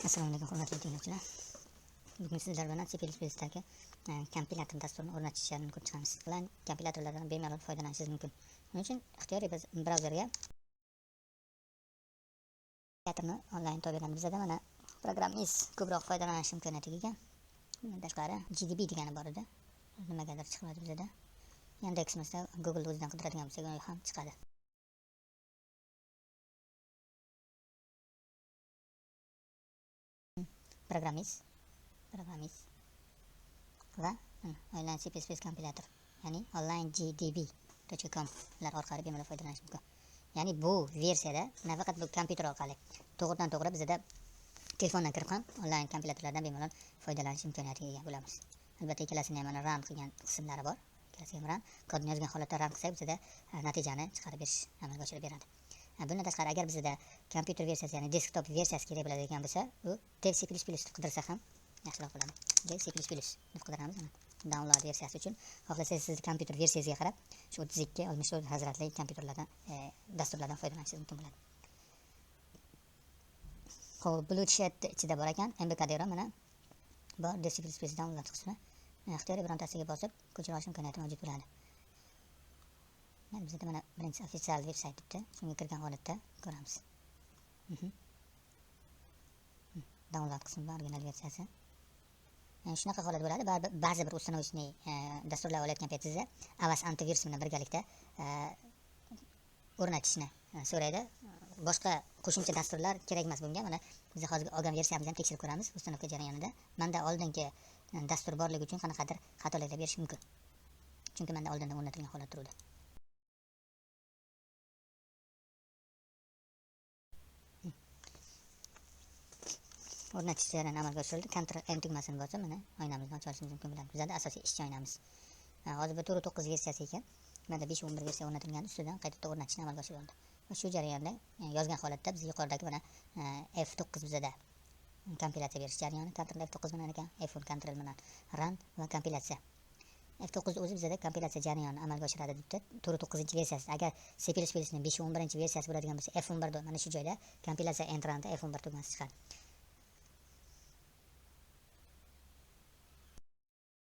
Assalomu alaykum, hurmatli tinglovchilar. Bugun sizlar bilan C++dagi kompilyator dasturini o'rnatish jarayonini ko'rib chiqamiz. Bilan kompilyatorlardan bemalol foydalanishingiz mumkin. Buning uchun ixtiyoriy biz brauzerga kompilyatorni onlayn topib beramiz. Bizada mana programmist ko'proq foydalanish imkoniyatiga ega. Bundan tashqari GDB degani bor edi. Nimagadir chiqmadi bizada. Yandex-imizda Google o'zidan qidiradigan bo'lsak, u ham chiqadi. Programmist va online C++ kompilyator, ya'ni online gdb.com lar orqali bemalol foydalanish mumkin. Ya'ni bu versiyada nafaqat bu kompyuter orqali, to'g'ridan to'g'ri bizada telefondan kirib ham onlayn kompilyatorlardan bemalol foydalanish imkoniyatiga ega bo'lamiz. Albatta ikkalasini ham mana run qilgan qismlari bor. Ikkalasiga ham run kodni yozgan holatda run qilsak, bizada natijani chiqarib berish amalga oshirib beradi. Bundan tashqari agar bizda kompyuter versiyasi, ya'ni desktop versiyasi kerak bo'ladigan bo'lsa, u dev C++ deb qidirsa ham yaxshiroq bo'ladi. Dev C++ deb qidiramiz mana download versiyasi uchun. Xohlasangiz siz kompyuter versiyasiga qarab shu 32 64 hazratli kompyuterlardan, dasturlardan foydalanishingiz mumkin bo'ladi. Xo'p, Bluetooth ichida bor ekan, MBKDR mana bor dev C++ download qismi. Ixtiyoriy birontasiga bosib ko'chira olish imkoniyati mavjud bo'ladi. Mana bizda mana birinchi ofitsial veb-sayt debdi. Shunga kirgan holatda ko'ramiz. Download qismi bor, original versiyasi. Shunaqa holat bo'ladi. Baribir ba'zi bir установочный dasturlar olayotgan paytingizda Avast antivirus bilan birgalikda o'rnatishni so'raydi. Boshqa qo'shimcha dasturlar kerak emas bunga. Mana biz hozir olgan versiyamizni ham tekshirib ko'ramiz установка jarayonida. Menda oldingi dastur borligi uchun qanaqadir xatoliklar berishi mumkin. Chunki menda oldindan o'rnatilgan holat turdi. O'rnatish jarayoni amalga oshirildi. Ctrl N tugmasini bosib, mana oynamizni ocha olishimiz mumkin bo'ladi. Bizada asosiy ishchi oynamiz. Hozir bu to'rt to'qqiz versiyasi ekan. Menda besh o'n bir versiya o'rnatilgan, ustidan qayta o'rnatishni amalga oshirildi. Va shu jarayonda yozgan holatda biz yuqoridagi mana F9 bizada kompilyatsiya berish jarayoni Ctrl F9 bilan ekan, F10 Ctrl bilan run va kompilyatsiya. F9 o'zi bizada kompilyatsiya jarayonini amalga oshiradi debdi. To'rt to'qqizinchi versiyasi. Agar C plus plus ning besh o'n birinchi versiyasi bo'ladigan bo'lsa, F o'n bir mana shu joyda kompilyatsiya end runda F o'n bir tugmasi chiqadi.